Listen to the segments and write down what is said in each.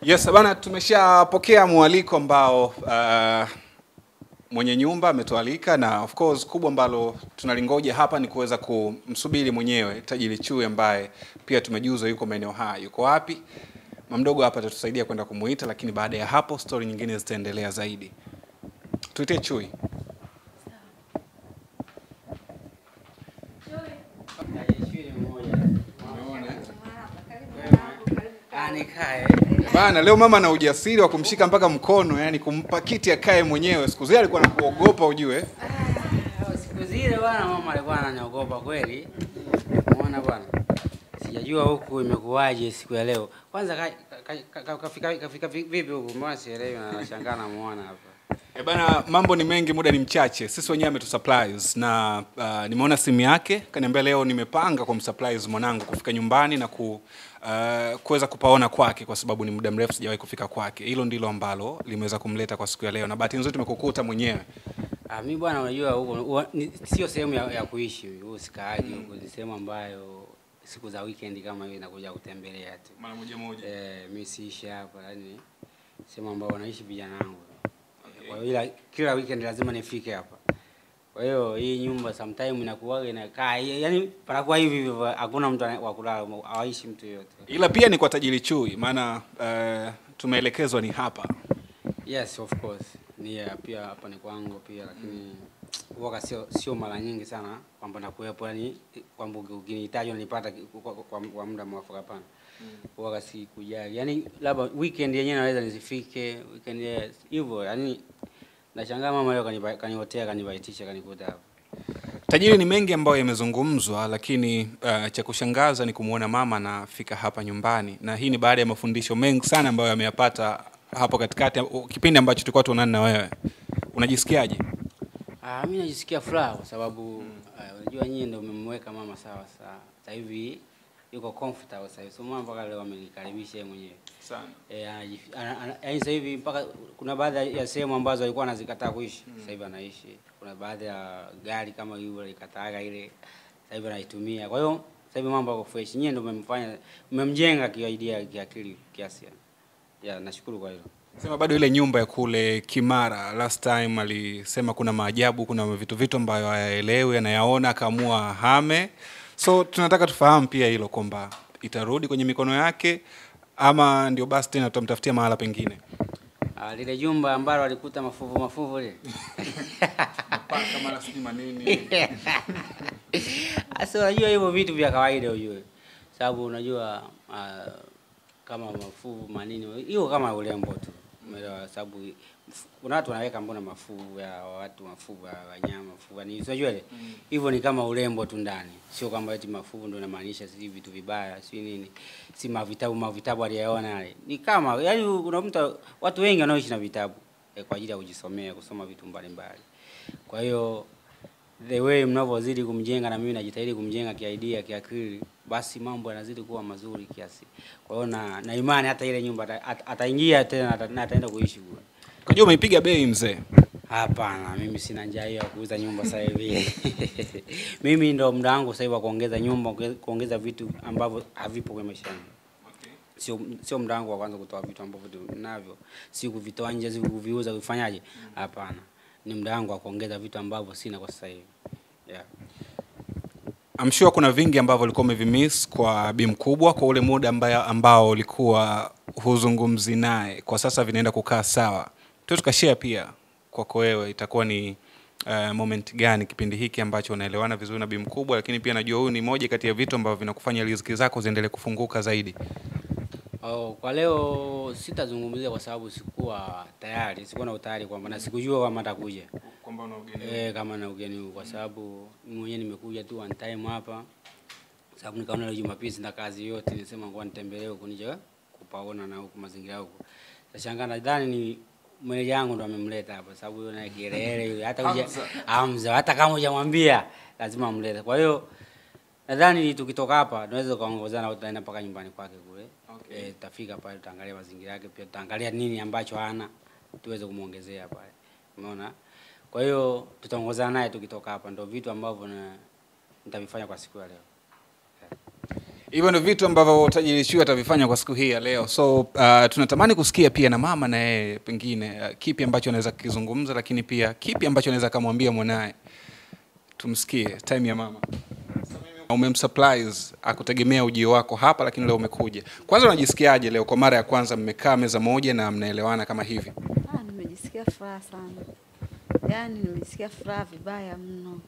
Yes, bana, tumeshapokea mwaliko ambao mwenye nyumba ametualika, na of course kubwa ambalo tunalingoja hapa ni kuweza kumsubiri mwenyewe Tajiri Chui ambaye pia tumejuzwa yuko maeneo haya. Yuko wapi? Mamdogo hapa atatusaidia kwenda kumuita, lakini baada ya hapo story nyingine zitaendelea zaidi. Tuite Chui. Bana, leo mama na ujasiri wa kumshika mpaka mkono, yani kumpa kiti akae mwenyewe. Siku zile alikuwa anakuogopa ujue. Siku zile bwana mama alikuwa ananiogopa kweli. Umeona bwana? Sijajua huku imekuwaje siku ya leo. Kwanza kafika vipi huku? Mbona sielewi na nashangaa namuona hapa. Bana, mambo ni mengi, muda ni mchache. Sisi wenyewe ametusurprise na nimeona simu yake, kaniambia leo nimepanga kumsurprise mwanangu kufika nyumbani na kuweza kupaona kwake, kwa sababu ni muda mrefu sijawahi kufika kwake. Hilo ndilo ambalo limeweza kumleta kwa siku ya leo, na bahati nzuri tumekukuta mwenyewe. Mimi bwana, unajua huko sio sehemu ya kuishi, huko sikaaji huko, ni sehemu ambayo siku za weekend kama hivi nakuja kutembelea tu. Mara moja moja. Mimi siishi hapa, yani sehemu ambayo wanaishi vijana wangu. Kwa hiyo kila weekend lazima nifike hapa. Kwa hiyo hii nyumba sometime inakuwa inakaa, yani panakuwa hivi hivi, hakuna mtu wa kulala, hawaishi mtu yote. Ila pia ni kwa Tajiri Chui, maana tumeelekezwa ni hapa. Yes, of course. Ni pia hapa ni kwangu pia, lakini huwa sio mara nyingi sana kwamba nakuwepo, yani kwamba ukinihitaji unanipata kwa muda mwafaka, hapana. Huwa sikujali. Yani labda weekend yenyewe naweza nisifike, weekend hivyo, yani nashangaa mama leo kaniotea, kanibaitisha, kanikuta hapa. Tajiri, ni mengi ambayo yamezungumzwa, lakini cha kushangaza ni kumuona mama anafika hapa nyumbani, na hii ni baada ya mafundisho mengi sana ambayo ameyapata hapo katikati kipindi ambacho tulikuwa tuonana na wewe. Unajisikiaje? Mimi najisikia furaha kwa sababu unajua nyinyi ndio mmemweka mama sawa sawa. Sasa hivi yuko comfortable sasa hivi. So mama mpaka leo amenikaribisha yeye mwenyewe. Sana. Yaani sasa hivi mpaka kuna baadhi ya sehemu ambazo alikuwa anazikataa kuishi, sasa hivi anaishi. Kuna baadhi ya gari kama hiyo alikataaga ile, sasa hivi anaitumia. Kwa hiyo sasa hivi mambo yako fresh. Nyinyi ndio mmemfanya, mmemjenga kiidea, kiakili kiasi. Yeah, nashukuru kwa hilo. Sema bado ile nyumba ya kule Kimara, last time alisema kuna maajabu, kuna vitu ambayo hayaelewi, anayaona akaamua hame. So tunataka tufahamu pia hilo kwamba itarudi kwenye mikono yake ama ndio basi tena tutamtafutia mahala pengine. Lile jumba ambalo alikuta mafuvu lile. Paka mara sijui manini. Sasa unajua hivyo vitu vya kawaida ujue. Sababu unajua kama mafuvu manini hiyo kama urembo tu. Umeelewa? Sababu kuna watu wanaweka mbona mafuvu ya watu, mafuvu ya wanyama, mafuvu ni unajua ile. Hivyo ni kama urembo tu ndani. Sio kwamba eti mafuvu ndio inamaanisha si vitu vibaya, si nini. Si mavitabu aliyaona yale. Ni kama yani kuna mtu, watu wengi wanaoishi na vitabu kwa ajili ya kujisomea, kusoma vitu mbalimbali. Kwa hiyo the way mnavyozidi kumjenga na mimi najitahidi kumjenga kiidea, kiakili, basi mambo yanazidi kuwa mazuri kiasi. Kwa hiyo na imani hata ile nyumba ataingia tena na ataenda kuishi kule. Kwa hiyo umeipiga bei mzee? Hapana, mimi sina njaa hiyo ya kuuza nyumba sasa hivi. Mimi ndo muda wangu sasa hivi wa kuongeza nyumba, kuongeza vitu ambavyo havipo kwenye maisha yangu. Okay. Sio muda wangu wa kwanza kutoa vitu ambavyo ninavyo, si kuvitoa nje, si kuviuza, kufanyaje? Hapana. Ni muda wangu wa kuongeza vitu ambavyo sina kwa sasa hivi. Yeah. I'm sure kuna vingi ambavyo ulikuwa umevimiss kwa Bi Mkubwa kwa ule muda ambao ulikuwa huzungumzi naye. Kwa sasa vinaenda kukaa sawa. Tukashare pia kwako wewe, itakuwa ni moment gani kipindi hiki ambacho unaelewana vizuri na Bi Mkubwa, lakini pia najua huyu ni moja kati ya vitu ambavyo vinakufanya riziki zako ziendelee kufunguka zaidi. Kwa leo sitazungumzia kwa sababu sikuwa tayari, sikuwa na utayari kwamba na sikujua kama atakuja. Kwamba una ugeni. Kama na ugeni, kwa sababu mwenyewe nimekuja tu one time hapa. Sababu nikaona leo Jumapili sina kazi yote, nisema ngoja nitembelee huko nije kupaona na huko mazingira huko. Nashangaa, nadhani ni meneja yangu ndo amemleta hapa sababu yule naye kelele yule, hata Hamza hata kama hujamwambia lazima amlete. Kwa hiyo nadhani tukitoka hapa tunaweza kuongozana au tutaenda mpaka nyumbani kwake kule. Okay. Tutafika pale tutaangalia mazingira yake, pia tutaangalia nini ambacho hana tuweze kumuongezea pale. Umeona? Kwa hiyo tutaongozana naye tukitoka hapa, ndio vitu ambavyo nitavifanya kwa siku ya leo. Hivyo ndio vitu ambavyo Tajiri Chui atavifanya kwa siku hii ya leo. So tunatamani kusikia pia na mama na yeye pengine kipi ambacho anaweza kukizungumza, lakini pia kipi ambacho anaweza kumwambia mwanae. Tumsikie time ya mama. Umemsurprise, akutegemea ujio wako hapa, lakini leo umekuja. Kwanza unajisikiaje leo kwa mara ya kwanza mmekaa meza moja na mnaelewana kama hivi? Nimejisikia furaha sana. Yaani nimejisikia furaha vibaya mno.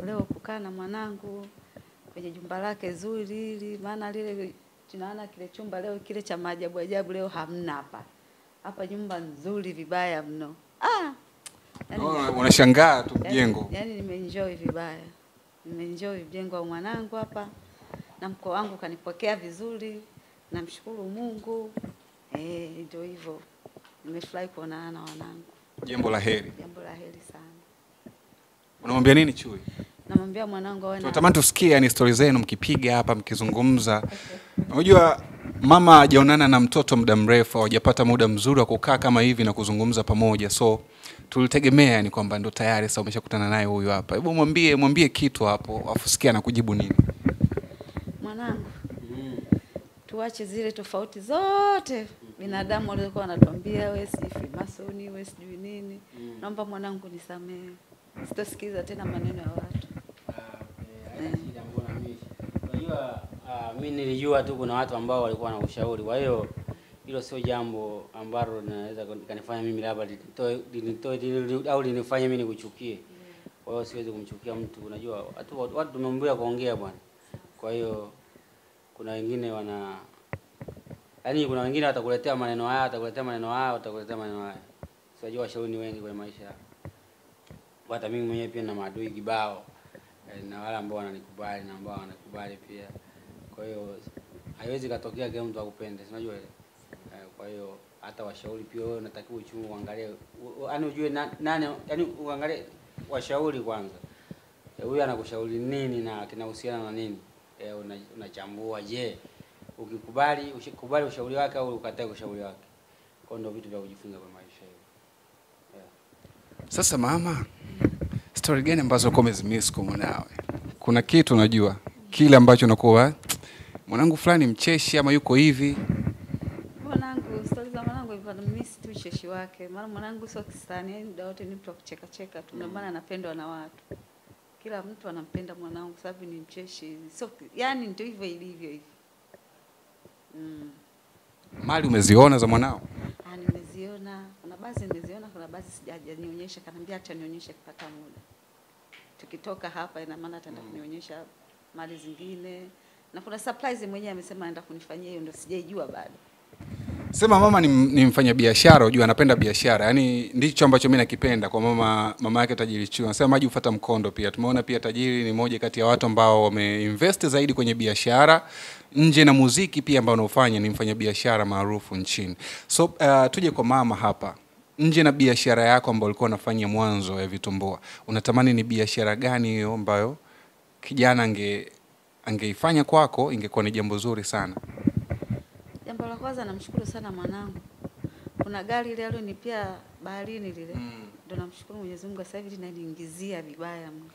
Leo kukaa na mwanangu kwenye jumba lake zuri hili, maana lile tunaona kile chumba leo kile cha maajabu ajabu leo hamna hapa. Hapa nyumba nzuri vibaya mno. Yani, unashangaa tu mjengo. Yaani nimeenjoy vibaya. Nimeenjoy mjengo wa mwanangu hapa na mko wangu kanipokea vizuri. Namshukuru Mungu. Ndio hivyo. Nimefurahi kuonana na wanangu. Jambo la heri. Jambo la heri sana. Unamwambia nini Chui? Namwambia mwanangu awe na. Tunatamani tusikie yani stories zenu mkipiga hapa mkizungumza. Unajua mama hajaonana na mtoto muda mrefu, hawajapata muda mzuri wa kukaa kama hivi na kuzungumza pamoja. So tulitegemea yani kwamba ndo tayari sasa umeshakutana naye huyu hapa. Hebu mwambie kitu hapo, afu sikia na kujibu nini. Mwanangu, tuache zile tofauti zote binadamu walikuwa wanatuambia wewe si Freemason, wewe sijui nini. Naomba mwanangu nisamehe. Sitosikiza tena maneno ya watu. Unajua mimi nilijua tu kuna watu ambao walikuwa na ushauri. Kwa hiyo hilo sio jambo ambalo linaweza kanifanya mimi labda linitoe au linifanye mimi nikuchukie. Kwa hiyo siwezi kumchukia mtu. Unajua watu tumeambiwa kuongea bwana. Kwa hiyo kuna wengine wana yaani kuna wengine watakuletea maneno haya, watakuletea maneno haya, watakuletea maneno haya. Sijajua washauri ni wengi kwenye maisha. Hata mimi mwenyewe pia na maadui kibao na wale ambao wananikubali na ambao wanakubali pia. Kwa hiyo haiwezi katokea kila mtu akupende, unajua ile. Kwa hiyo hata washauri pia wewe unatakiwa uchungu uangalie, yaani ujue nani, yaani uangalie washauri kwanza. Huyu anakushauri nini na kinahusiana na nini? Unachambua, je, ukikubali usikubali ushauri wake au ukatae ushauri wake. Kwa ndio vitu vya kujifunza kwa maisha hiyo. Sasa mama, story gani ambazo uko umezimiss kwa mwanawe? Kuna kitu unajua kile ambacho unakuwa mwanangu fulani mcheshi ama yuko hivi? Mwanangu, story za mwanangu ilikuwa miss tu ucheshi wake. Maana mwanangu sio kisani, yani muda wote ni mtu wa kucheka cheka tu, ndio maana anapendwa na watu. Kila mtu anampenda mwanangu sababu ni mcheshi. So yani ndio hivyo ilivyo hivi. Mali umeziona za mwanao? Nimeziona. Kuna baadhi nimeziona, kuna baadhi sijanionyesha, kaniambia acha nionyeshe kupata muda. Tukitoka hapa ina maana ataenda kunionyesha mali zingine. Na kuna surprise mwenyewe amesema anaenda kunifanyia, hiyo ndio sijaijua bado. Sema mama ni mfanya biashara, unajua anapenda biashara. Yaani ndicho ambacho mimi nakipenda kwa mama yake Tajiri Chui. Anasema maji hufuata mkondo pia. Tumeona pia Tajiri ni moja kati ya watu ambao wameinvest zaidi kwenye biashara nje na muziki pia ambao anaofanya, ni mfanya biashara maarufu nchini. So tuje kwa mama hapa. Nje na biashara yako ambayo ulikuwa unafanya mwanzo ya vitumbua, unatamani ni biashara gani hiyo ambayo kijana angeifanya kwako ingekuwa ni jambo zuri sana? Jambo la kwanza namshukuru sana mwanangu. Kuna gari ile alionipia baharini lile. Ndio namshukuru Mwenyezi Mungu sasa hivi linaniingizia vibaya mno.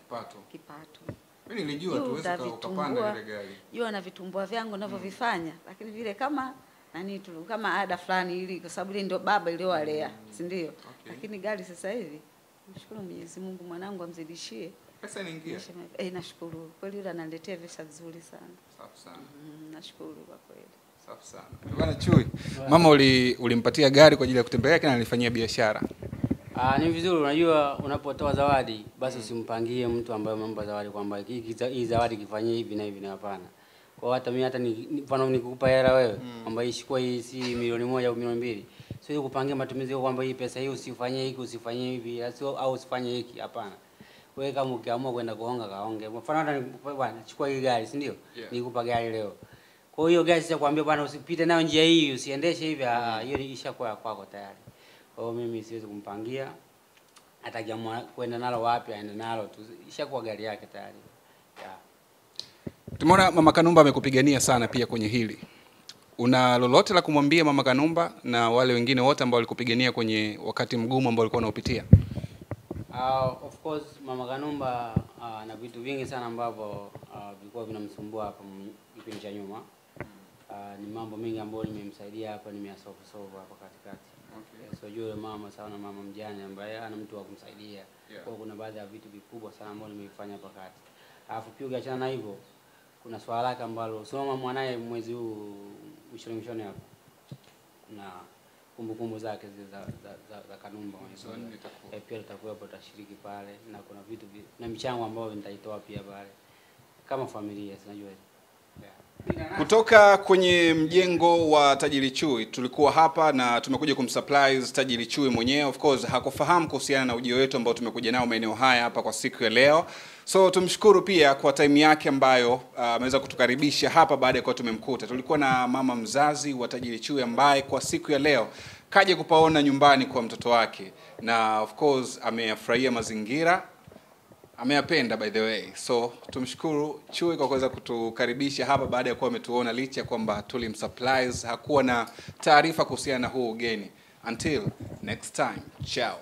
Kipato. Mimi nilijua tu uweze ukapanda ile gari. Jua na vitumbua vyangu ninavyovifanya, lakini vile kama nani tu kama ada fulani ili kwa sababu ile ndio baba iliyowalea, si ndio? Okay. Lakini gari sasa hivi namshukuru Mwenyezi Mungu mwanangu amzidishie. Pesa inaingia. Nashukuru. Kweli yule ananiletea pesa nzuri sana. Safi sana. Nashukuru kwa kweli. Safi sana. Bwana Chui, mama ulimpatia gari kwa ajili ya kutembelea kana alifanyia biashara? Ni vizuri, unajua unapotoa zawadi basi usimpangie mtu ambaye umempa zawadi kwamba hii zawadi kifanyie hivi na hivi na hapana. Kwa hata mimi hata mfano nikukupa hela wewe kwamba ishikwa hii si milioni 1 au milioni 2. Sio kupangia matumizi yako kwamba hii pesa hii usifanyie hiki usifanyie hivi au usifanye hiki, hapana. Wewe kama ukiamua kwenda kuonga kaonge. Mfano hata bwana chukua hii gari, si ndio? Yeah. Nikupa gari leo. Kwa hiyo gari sasa kuambia bwana usipite nayo njia hii, usiendeshe hivi, hiyo ishakuwa kwako tayari. Kwa hiyo mimi siwezi kumpangia atakiamua kwenda nalo wapi aende nalo tu, ishakuwa gari yake tayari. Yeah. Tumeona Mama Kanumba amekupigania sana pia kwenye hili. Una lolote la kumwambia Mama Kanumba na wale wengine wote ambao walikupigania kwenye wakati mgumu ambao walikuwa wanaopitia? Of course Mama Kanumba na vitu vingi sana ambavyo vilikuwa vinamsumbua hapa Kipindi cha nyuma. Ni mambo mengi ambayo nimemsaidia hapa, nimeyasolve solve hapa katikati. So yule mama sawa na mama mjane ambaye ana mtu wa kumsaidia. Kwa kuna baadhi ya vitu vikubwa sana ambavyo nimeifanya hapa kati. Alafu pia ukiachana na hivyo, kuna swala lake ambalo soma mwanae mwezi huu mwishoni hapa. Kuna kumbukumbu zake zile za Kanumba. Pia tutakuwepo, tutashiriki pale, na kuna vitu na michango ambayo nitaitoa pia pale kama familia, sinajua. Kutoka kwenye mjengo wa Tajiri Chui tulikuwa hapa na tumekuja kumsurprise Tajiri Chui mwenyewe. Of course hakufahamu kuhusiana na ujio wetu ambao tumekuja nao maeneo haya hapa kwa siku ya leo. So tumshukuru pia kwa time yake ambayo ameweza kutukaribisha hapa baada ya kuwa tumemkuta. Tulikuwa na mama mzazi wa Tajiri Chui ambaye kwa siku ya leo kaja kupaona nyumbani kwa mtoto wake, na of course ameyafurahia mazingira, ameyapenda by the way. So tumshukuru Chui kwa kuweza kutukaribisha hapa baada ya kuwa ametuona, licha kwamba tulimsurprise, hakuwa na taarifa kuhusiana na huu ugeni. Until next time, ciao.